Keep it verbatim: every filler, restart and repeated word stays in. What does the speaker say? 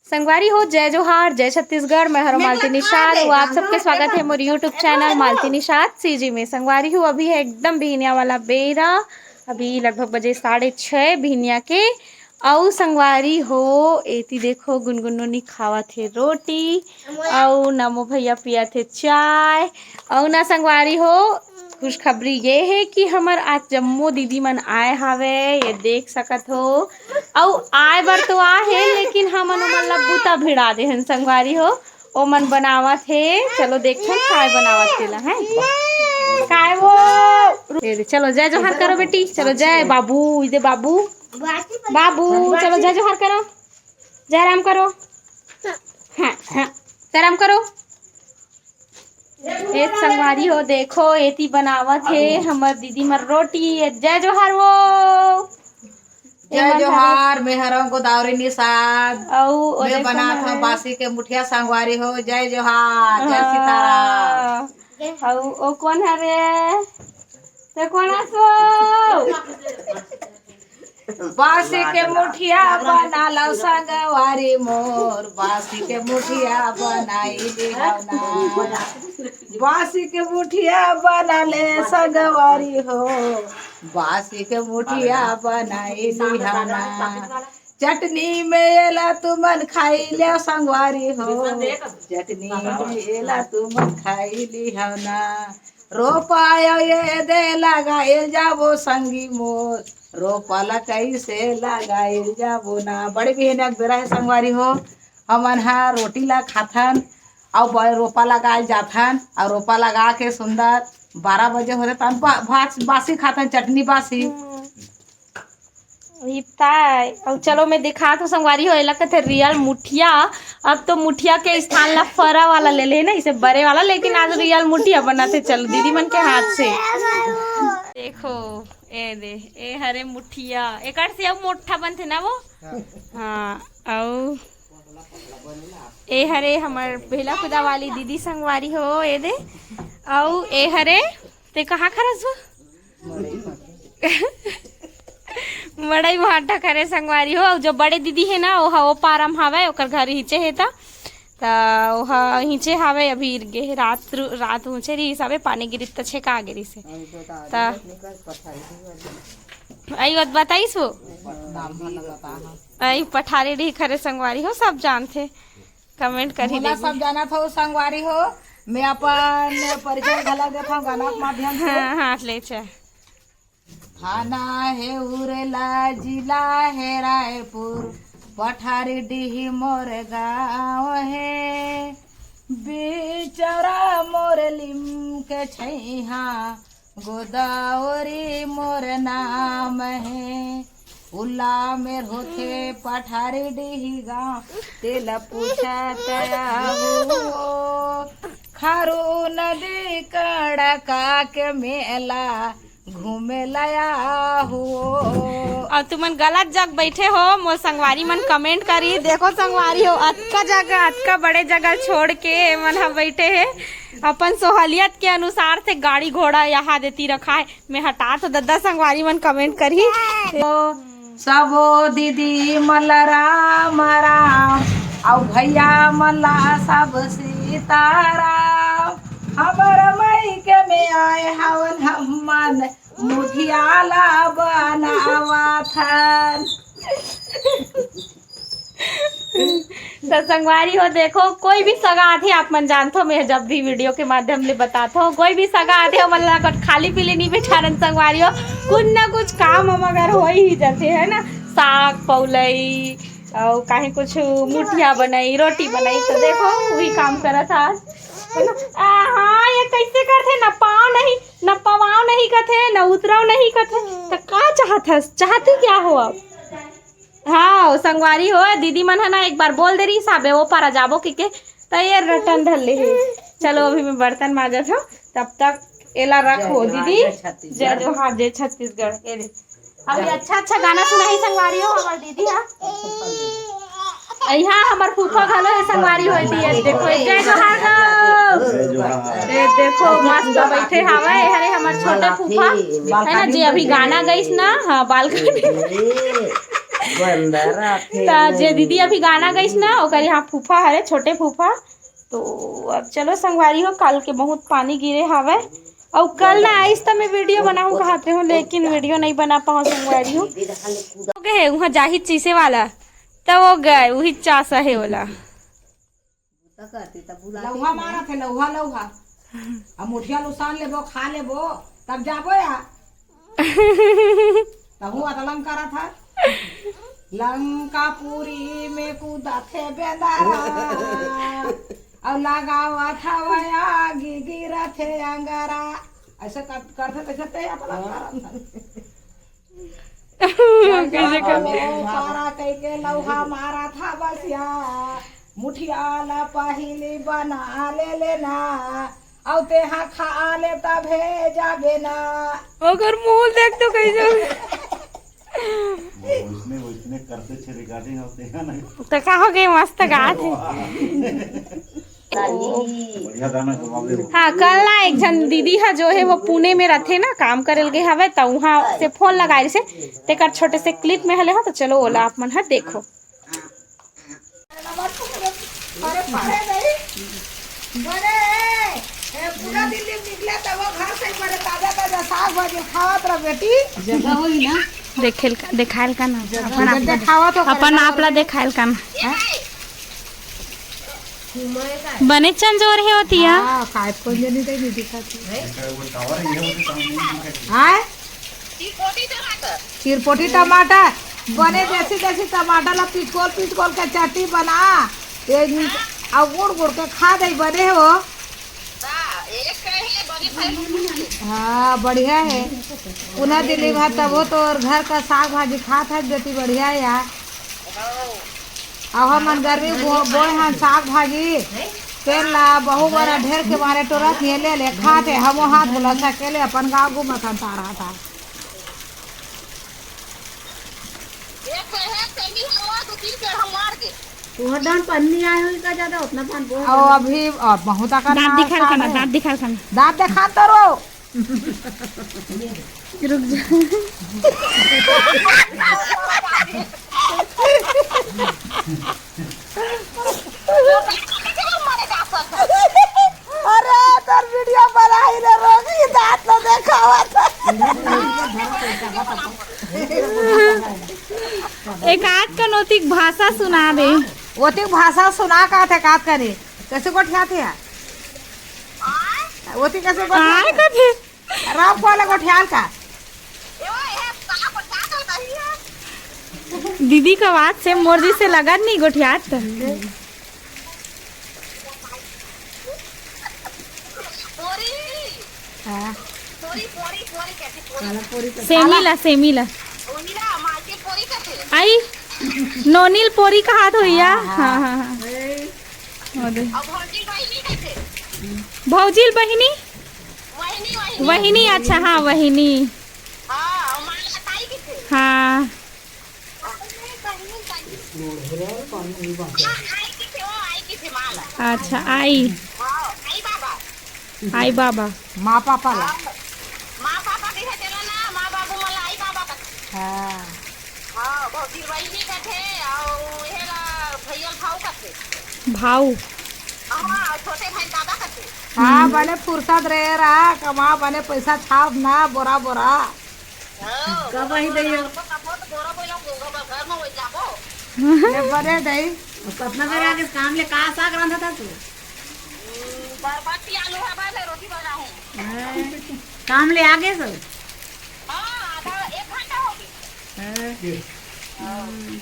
संगवारी हो, जय जोहार, जय छत्तीसगढ़। मैं हरो मालती निषाद, अउ आप सबके स्वागत है मोर YouTube channel Malti Nishad CG में। संगवारी हो, अभी है एकदम बिहनिया वाला बेरा, अभी लगभग बजे साढ़े छः बिहनिया के। अउ संगवारी हो, एती देखो गुनगुन नोनी खावत हे रोटी, अउ नमो भैया पियत हे चाय। अउ ना संगवारी हो, खुशखबरी ये हे कि हमर आज जम्मो दीदी मन आए हावे, ये देख सकत हो। अउ आए बर तो आ हे, लेकिन हमन ओमन ला बूता भिड़ा दे हन संगवारी हो। ओमन बनावत हे, चलो देखथन काय बनावत तेला, हैं? काय वो? ये दे, चलो जय जोहार करो बेटी, चलो जय बाबू, इदे बाबू, बाबू, चलो जय जोहार करो, जय राम करो, हाँ, हाँ, जय राम करो। ए संगवारी हो, देखो, एती बनावत हे हमर दीदी मन रोटी। ए, जय जोहार वो। जय जोहार, मैं हरव गोदावरी निषाद। अउ ओ मैं देखो बनात हव बासी के मुठिया संगवारी हो। जय जोहार, जय सीताराम। अउ ओ कोन हरे? ते कोन हस वो? बासी के मुठिया बना लव संगवारी मोर, बासी के मुठिया बनाई लिहव ना। बासी के मुठिया बना ले संगवारी हो, बासी के मुठिया बनाई लिहव ना। चटनी में एला तुमन खाई ले संगवारी हो, चटनी में एला तुमन खाई लिहव ना। रोपा ये दे लगाइल जाबो संगी मोर, रोपा ला कइसे लगाइल जाबो ना। बड़े बिहनिया के बेरा हे संगवारी हो, हमन ह रोटी ला खाथन, अउ ब-, रोपा लगाइल जाथन, अउ रोपा लगा के सुंदर बारह बजे होथे, तहन बा-, भात बासी खाथन, चटनी बासी। हम्म। इप्ता, अउ चलो मैं दिखात हूँ संगवारी हो, एला कथे रियल मुठिया। अब तो मुठिया के स्थान ला फरा वाला ले ले ना, इसे बरे वाला, लेकिन आज रियल मुठिया बनाथे। चलो दीदी मन के हाथ से देखो, ए दे, ए हरे मुठिया, एकर से अउ मोटा बनथे ना वो। हाँ, अउ ए हरे हमर बेला कुदा वाली दीदी संगवारी हो, ए दे। अउ ए हरे, ते कहाँ खरस वो? मड़ई भाटा करे संगवारी हो। अउ जो बड़े दीदी हे ना, ओहा ओ पारम हावय, ओकर घर हिचे हे त, त ओहा हिचे हावय। अभी गे हे रात रु-, रात हुचे रहिस हावय, पानी गिरिस त छेका गिरिस हे। त अई बात बताइस वो। अई पठारी डीह खरे संगवारी हो, सब जानथे, कमेंट करही मोला देबे। सब जानत हो संगवारी हो, मैं अपन परिचय घला देथव गाना के माध्यम से। हाँ, हाँ, ले चल। थाना हे उरेला, जिला हे रायपुर, पठारी डीह मोर गाँव हे। बिचरा मोर लिम के छैहा, गोदावरी मोर नाम हे। उल्ला मेर होथे पठारी डीह गाँव, तेला पूछत आहू। खारू नदी कड़का के मेला, घूमे ला आहू। अउ तुमन गलत जग बैठे हो, मोर संगवारी मन कमेंट करी। देखो संगवारी हो, अतका जगह, अतका बड़े जगह छोड़ के एमन ह बैठे हे। अपन सोहलियत के अनुसार से गाड़ी घोड़ा यहाँ देती रखा है। मैं हटा तो दद्दा संगवारी मन कमेंट करही। तो सबो दीदी मन ला राम राम, अउ भैया मन ला सब सीताराम। हमर मइके में आए हवन, हमन मुठिया ला बनावथन। तो संगवारी हो, देखो, कोई भी सगा आथे, आप मन जानथो, मैं जब भी वीडियो के माध्यम ले बताथो, कोई भी सगा आथे, ओमन ला कट खाली पीली नहीं बिठारन संगवारी हो, कुछ ना कुछ काम हम अगर हो ही जाथे, है ना, साग पौलई, अउ काहे कुछ मुठिया बनाई, रोटी बनाई, तो देखो, वही काम करत आज, है ना। आ, हाँ, ये कैसे करथे ना, पाँव नहीं, ना पवाव नहीं कथे, ना उतराव नहीं कथे, त का चाहत हस? चाहती क्या हो अब? हाँ, संगवारी हो, दीदी मन ह ना एक बार बोल दे रही साबे, वो पारा जाबो कि के, त ये रटन धर ले हे। चलो, अभी मैं बर्तन मांजत हूँ, तब तक एला रखो, दीदी। जय जोहार, जय छत्तीसगढ़। ये दे। अभी अच्छा, अच्छा गाना सुनाही संगवारी हो, हमार दीदी हा। अइहा हमर फूफा घलो हे संगवारी होय दिए। देखो, जय जोहार गो। जय जोहार। ए देखो, मस्त बैठे हावय। हरे हमर छोटे फूफा, है ना, जे अभी गाना गइस ना, हाँ, बालकनी। बंदर आथे। त जे दीदी अभी गाना गइस ना, ओकर यहाँ फूफा हरे, छोटे फूफा। तो अब चलो संगवारी हो, काल के बहुत पानी गिरे हावय, अउ कल ना आइस त मैं वीडियो बनाहूँ कहत रहे हो, लेकिन वीडियो नहीं बना पाऊँ संगवारी हो। हो गए उहाँ जाही चीसे वाला, त वो गए उही चासा हे ओला। लौहा मारत हे, लौहा, लौहा। अब मुठिया ल उसान लेबो, खा लेबो, तब जाबो या। तहु अतलम करत हे। लंकापुरी में कूदत हे बेंदरा, अउ लगावत हवय आगी, गिरत हे अंगरा। ऐसे कर, करथे तैसे ते अतलम करत हे। कैसे कर? ओ पारा कइके लौहा मारत हवस या, मुठिया ला पहिली बना ले लेना, अउ तेहा खा ले तभे जाबे ना। ओकर मुंह देख तो कैसे। वैसने, वैसने करते छे recording होते हैं ना। तो का हो गए, मस्त गात हे। बढ़िया गाना जवाब दे। हाँ, कल ना एक झन दीदी ह जो हे वो पुणे में रथे ना, काम करे ल गे हवय, त उहाँ से फोन लगाए से तेकर छोटे से क्लिप में हले हो, तो चलो ओला आप मन ह देखो। अरे पारे गई। बड़े, ए, पूरा दिल्ली में निकले त वो घर से बड़े ताजा ताजा साग भाजी खावत रह बेटी। जगह होई ना। देखेल का, देखायल का ना। अपन आप ला देखावत हो, अपन आप ला देखायल का ना। हैं? बने चंजोर हे होती है। हाँ, खाए कोई जनी तो नहीं दिखाती। हाँ? चिरपोटी टमाटर, बने देसी देसी टमाटर ला पिटकोल पिटकोल के चटनी बना, ये गुड़ गुड़ के खा दे, बने हो। हाँ, बढ़िया है। पुना दिल्ली में तबो तो और घर का साग भाजी खात है बेटी, बढ़िया है यार। अब हमन गर्मी बो-, बोए हन साग भाजी, तेल ला बहु बड़ा ढेर के मारे टोरत हे, ले ले खात हे, हमो हाथ बुला सकेले अपन गाँव घूमत हन तारा था। एक पेड़ है, तेली हलवा, दो तीन पेड़ हम मार दे। तुहर धान पन्नी आए हुई का ज्यादा, उतना धान बोए और हन। अभी, अब बहुत आकर दांत मार दिखाल खा करना, रहे। दांत दिखाल करना। दांत दिखा तो रो। रुक जा। अरे, तोर वीडियो बनाई रे रोगी, दांत तो देखावत। एक आध कन ओतिक भाषा सुना दे। ओतिक भाषा सुना का थे, कात करे। कैसे गोठियाथे यार? ओतिक कैसे गोठियाथे? आय कथे। राम को अलग गोठियाल का। दीदी का बात से मोर जी से लगन नहीं गोठियात। हाँ। सेमी ला, सेमी ला। आई, नोनील पोरी कहात होइया। हाँ, हाँ, हाँ। भौजील बहिनी? वहिनी, अच्छा, हाँ, वहिनी। हाँ। अच्छा, आई। आई बाबा। माँ पापा ला। माँ पापा कहे तेला ना, माँ बाबू मन ला आई बाबा कथे। हाँ। हाँ, भौजी बहिनी कथे, अउ एहे ला भैया भाऊ कथे। भाऊ। हाँ, छोटे भाई दादा कथे। हाँ, बने फुर्सत रहे रहा, कमा बने पैसा छाप ना, बोरा बोरा। हाँ, कब आई दइया? कब तो बोरा बोला, घर में वही जाबो। ले बने दई। कतना बेर आगे काम ले का साग रांधा था तू? बरबट्टी आलू हवा ले रोटी बनाऊं। हैं? काम ले आगे सब? हाँ, आधा एक घंटा हो गया। हैं? हम्म।